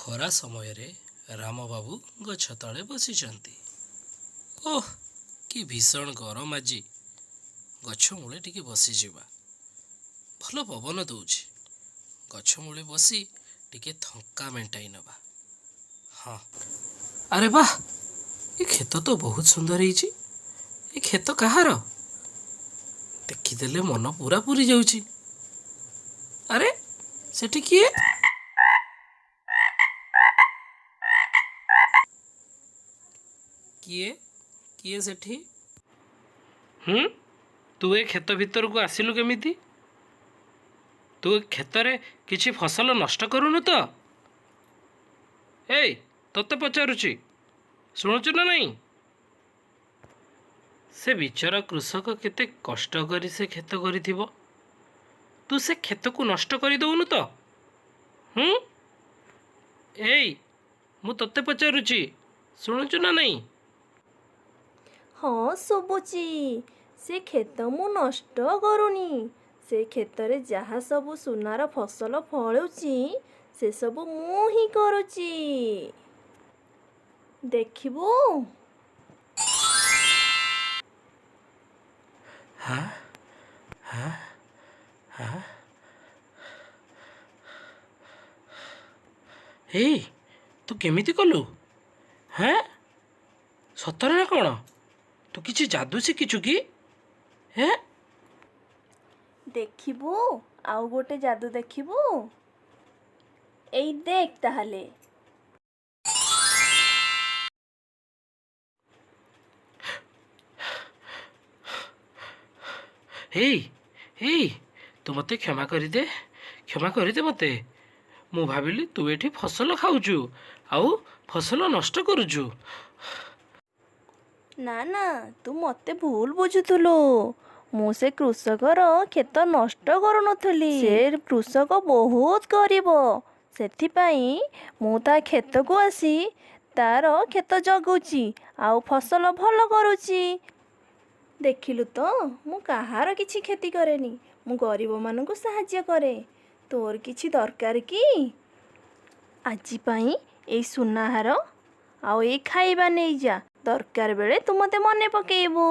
ଖରା ସମୟରେ ରାମବାବୁ ଗଛ ତଳେ ବସିଛନ୍ତି। ଓଃ, କି ଭୀଷଣ ଗରମ ଆଜି! ଗଛ ମୂଳେ ଟିକେ ବସିଯିବା, ଭଲ ପବନ ଦଉଛି। ଗଛ ମୂଳେ ବସି ଟିକେ ଥକା ମେଣ୍ଟାଇ ନେବା। ହଁ, ଆରେ ବାଃ, ଏ କ୍ଷେତ ତ ବହୁତ ସୁନ୍ଦର ହେଇଛି। ଏ କ୍ଷେତ କାହାର? ଦେଖିଦେଲେ ମନ ପୁରା ପୁରି ଯାଉଛି। ଆରେ, ସେଠି କିଏ? କିଏ, କିଏ ସେଠି? ହୁଁ, ତୁ ଏ କ୍ଷେତ ଭିତରକୁ ଆସିଲୁ କେମିତି? ତୁ ଏ କ୍ଷେତରେ କିଛି ଫସଲ ନଷ୍ଟ କରୁନୁ ତ? ଏଇ, ତୋତେ ପଚାରୁଛି, ଶୁଣୁଛୁ ନା ନାହିଁ? ସେ ବିଚରା କୃଷକ କେତେ କଷ୍ଟ କରି ସେ କ୍ଷେତ କରିଥିବ। ତୁ ସେ କ୍ଷେତକୁ ନଷ୍ଟ କରିଦଉନୁ ତ? ହୁଁ, ଏଇ, ମୁଁ ତୋତେ ପଚାରୁଛି, ଶୁଣୁଛୁ ନା ନାହିଁ? ହଁ, ଶୁଭୁଛି। ସେ କ୍ଷେତ ମୁଁ ନଷ୍ଟ କରୁନି। ସେ କ୍ଷେତରେ ଯାହା ସବୁ ସୁନାର ଫସଲ ଫଳୁଛି, ସେସବୁ ମୁଁ ହିଁ କରୁଛି। ଦେଖିବୁ? ହଁ ହଁ ହଁ, ଏଇ, ତୁ କେମିତି କଲୁ? ହେଁ, ସତରେ ନା କ'ଣ? ତୁ କିଛି ଯାଦୁ ଶିଖିଛୁ କି? ହେଁ? ଦେଖିବୁ, ଆଉ ଗୋଟେ ଯାଦୁ ଦେଖିବୁ? ଏଇ ଦେଖ ତାହେଲେ। ଏଇ ଏଇ, ତୁ ମୋତେ କ୍ଷମା କରିଦେ, କ୍ଷମା କରିଦେ ମୋତେ। ମୁଁ ଭାବିଲି ତୁ ଏଠି ଫସଲ ଖାଉଛୁ ଆଉ ଫସଲ ନଷ୍ଟ କରୁଛୁ। ନା ନା, ତୁ ମୋତେ ଭୁଲ ବୁଝୁଥିଲୁ। ମୁଁ ସେ କୃଷକର କ୍ଷେତ ନଷ୍ଟ କରୁନଥିଲି। ସେ କୃଷକ ବହୁତ ଗରିବ। ସେଥିପାଇଁ ମୁଁ ତା କ୍ଷେତକୁ ଆସି ତାର କ୍ଷେତ ଜଗୁଛି ଆଉ ଫସଲ ଭଲ କରୁଛି। ଦେଖିଲୁ ତ, ମୁଁ କାହାର କିଛି କ୍ଷତି କରେନି। ମୁଁ ଗରିବମାନଙ୍କୁ ସାହାଯ୍ୟ କରେ। ତୋର କିଛି ଦରକାର କି? ଆଜି ପାଇଁ ଏଇ ସୁନାହାର ଆଉ ଏଇ ଖାଇବା ନେଇଯା। ଦରକାର ବେଳେ ତୁ ମୋତେ ମନେ ପକେଇବୁ।